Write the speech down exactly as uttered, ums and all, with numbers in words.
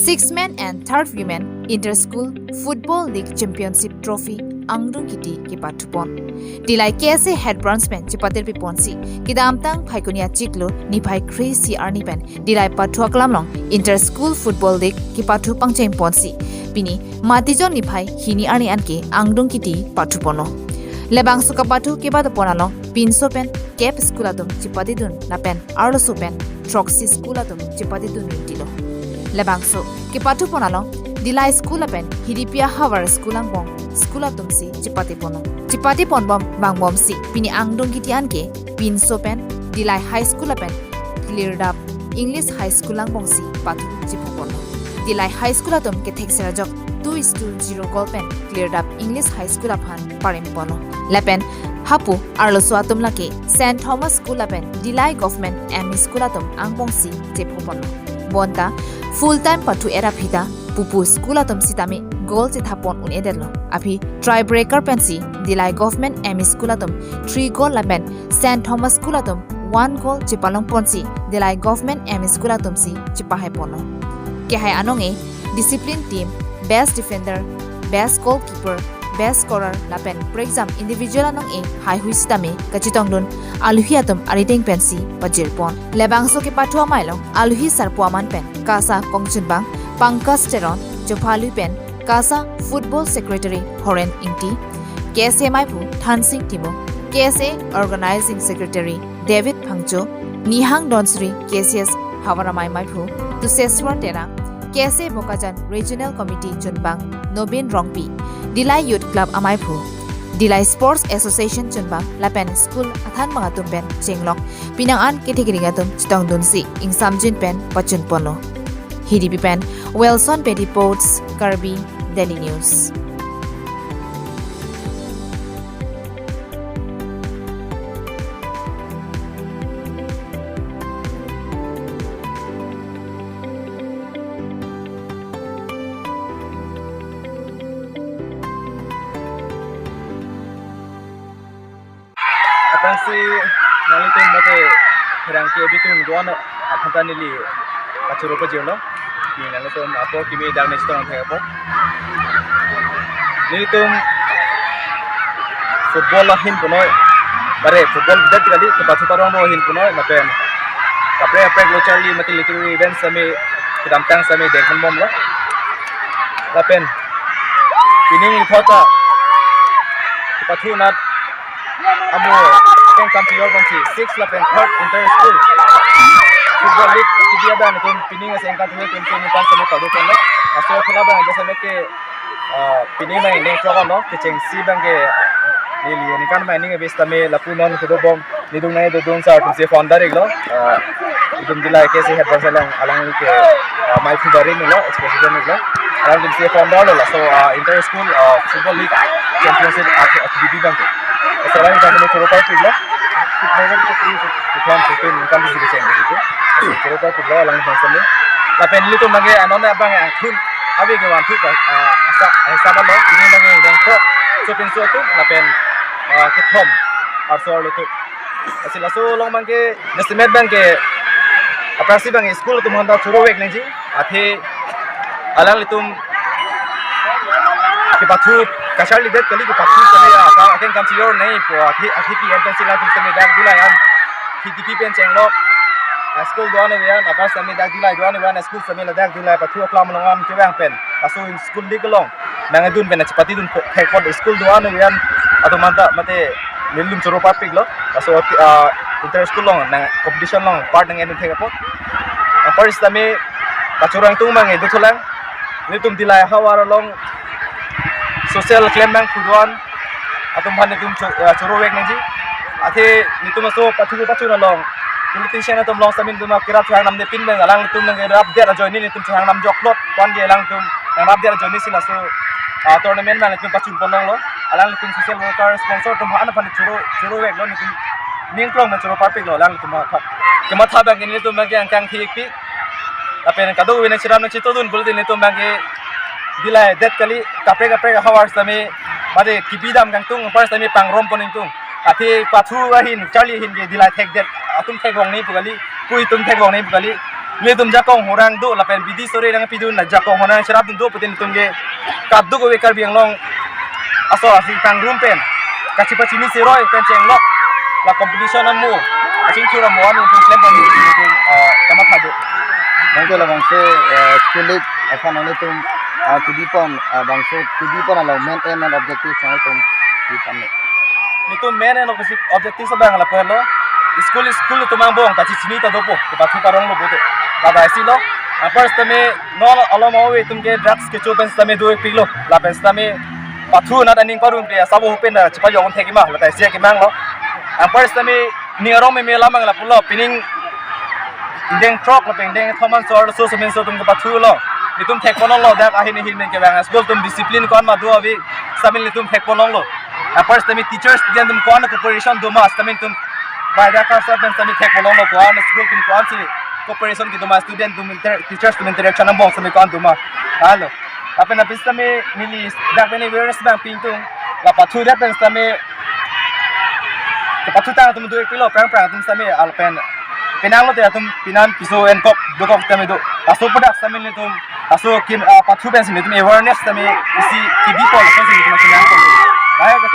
Six men and third women inter-school football league championship trophy angdung kiti kepathupon. Dillai K S A head branch pen chepatirpi ponsi kedamtang Phaikuni achiklo niphai kre-isi arni pen Dillai Pathu aklam along inter-school football league kepathu pangcheng ponsi pini Matijong niphai hini arni anke angdung kiti pathuponlo. Labangso kepathu kepadopon along pinso pen kep school atum chepadidun lapen arloso pen throksi school atum chepadidun rinti lo. Labangso kepathupon along Dillai school lapen Hidipi ahavar school angbong school atumsi chepatiponlo. Chepatiponbom vangbomsi pini angdung kiti anke pinso pen Dillai High School lapen Klirdap English High School angbongsi pathu chepaponlo. Dillai High School atum kethekser ajok two is to zero goal pen Klirdap English High School aphan parimponlo. Lapen hapu arloso atum lake Saint Thomas School lapen Dillai Government M E School atum angbongsi chephoponlo. Bonta full time pathu era phita pupu school atum sitame goal chethapon un-edetlo. Aphi tie breaker pensi Dillai Government M E School atum three goal lapen Saint Thomas School atum one goal chepalongponsi Dillai Government M E School atumsi chepahaiponlo. Kehai anong-e discipline team, best defender, best goalkeeper, best scorer lapen prekjam individual anong-e haihui sitame kachetongdun aluhi atum arideng pensi pajirpon. Labangso kepathu amei along aluhi sarpo aman pen KASA kongchunbang Pankaj Teron, chophalu pen KASA Football Secretary Horen Ingti, K S A maiphu Thansing Timung, K S A Organizing Secretary David Phangcho, Nihang Donsri, K C S Havar amei maiphu Tuseswar Terang, K S A Bokajan Regional Committee chunbang Nobin Rongpi, Dillai Youth Club amaiphu, Dillai Sports Association chunbang lapen school athanbang atum pen chenglok penang an kethekring atum chetongdunsi ingsamjin pen pachunponlo. Hidipi pen Wilson Bedi reports, Karbi Daily News. Aphrangsi nanglitum mate pherangke bitung do-an aphanta neli kachoro pajirlo. Ni nanglitum apor kimi dang ne chetong thek apot. Nelitum football ahin punoi. Bare football det kali kepathu parong do ahin punoi lapen kaprek kaprek lo charli mate literary event sitame kedamtang sitame dengkhan bomlo. Lapen pining lithota kepathu anat amo kengkam tiyor bangsi six lapen third inter school football league tibi adan tum pining ase engkan tiyor tim tim engkan sitame padu kono. Aso khula bang ase sitame ke, ah, pining nang ning program lo kechengsi bang ke neli ningkan mai ning abis tame lapu non kedobom nidung nai dodung sar tumsi founder iklo, ah, itum Dillai K S A head branch along alangli ke, ah, maiphu barim iklo, ex-president iklo. Alangli tumsi founder lo laso, ah, inter school, ah, football league championship at, at B B bang ke. Asa alangli bang ke choro parpiklo. Two thousand fifteen, two thousand fifteen kan disi kecheng gitu. Choro parpiklo alangli bang sitame. Lapen nelitum bang ke anon bang ke athun ave ke one two, ah, asa, asa bang lo. Ini bang ke bang ko. So pinso atum lapen, ah, kethom arso arlo atum. Lasi laso along bang ke, jasemet bang ke, aphrangsi bang school atum handa choro vek nangji, athe alanglitum kepathu kacharlidet kali kepathu kali, aka akengkam tiyor nangpo, athe, athe P M pen si latum sitame dak Dillai an, P T P pen chenglok, ah, school do-an ave an, apar sitame dak Dillai do-an ave an, school sitame ladak Dillai pathu aklam along an kevang pen, laso in school league along nangdun pen chepatidun thekpon school do-an ave an atum anta mate nelitum choro parpiklo. Laso, ah, inter school along nang competition along part nangdun thekpon. Apar sitame kachoro ingtung bang ke dothulang. Nelitum Dillai havar along social klem bang pu do-an atum aphan nelitum cho-, ah, choro vek nangji. Athe nelitum laso pathu pachun along politician atum along sitame nelitum kerap chehang namde pin bang alangtum nang kerap det ajoine nelitum chehang nam jokplot pan ke alangtum nang rap det ajoine si laso, ah, tournament bang nelitum pachun ponlonglo. Alangtum social worker sponsor atum aphan aphan choro, choro veklo nelitum ning klong nang choro parpiklo alangtum aphan. Kematha bang ke nelitum bang ke angkang thikpi. Lapen kadokave nang chiram nang chitodun pulote nelitum bang ke Dillai det kali kaprek kaprek havar sitame mate kibidam kangtung apar sitame pangrompon ingtung. Athe pathu ahin charli ahin ke Dillai thekdet atum thekvong nangji pu kali, pui atum thekvong nangji pu kali. Nelitum jakong horang do lapen bidi sore nangpidun, la jakong horang cherapdun do pute nelitum ke kadokave Karbi Anglong aso asi tangrum pen kachipachini siroi pen chenglok la competition amo, achingthur amo an nelitum klem pon nelitum, eh, kamatha do. Bangke labangso, eh, school league aphan nanglitum, ah, kebipon, ah, bangso kebipon along main aim and objective nanglitum kebipon lo. Nelitum main and objective, objective abang lapu lo. School, school atum angbong kachini ta dopo, kepathu parong lo pute. Labangsi lo. Apar sitame non along ave atum ke drugs kecho pen sitame do-ik pik lo. Lapen sitame pathu nat aning parum ke asabo pen da chepajok thek ma, lapen si akemang lo. Apar sitame ning arong meme lam abang lapu lo, pining ingdeng throk lapen ingdeng thom an sor so semen so atum kepathu lo. Nelitum thek pon lo, dak ahin ahin pen kevang school atum discipline ko-an ma do ave, sitame nelitum thek pon lo. Apar sitame teachers student atum ko-an cooperation do ma, sitame nelitum bai dak ka sa pen sitame thek pon lo, ko-an school atum ko-ansi cooperation kedo ma, student atum inter-, teachers atum interaction angbong sitame ko-an do ma. Alo. Lapen aphi sitame neli dak pen awareness abang pidun, la pathu det pen sitame kepathu tang atum do-ik pik lo, prang prang atum sitame, lapen penang lote atum pinan piso enkok dokok sitame do. Laso pu dak sitame nelitum laso kim, ah, pathu pen sitame nelitum awareness sitame isi kebipon, laso sitame nelitum kinang pon. Lahai ke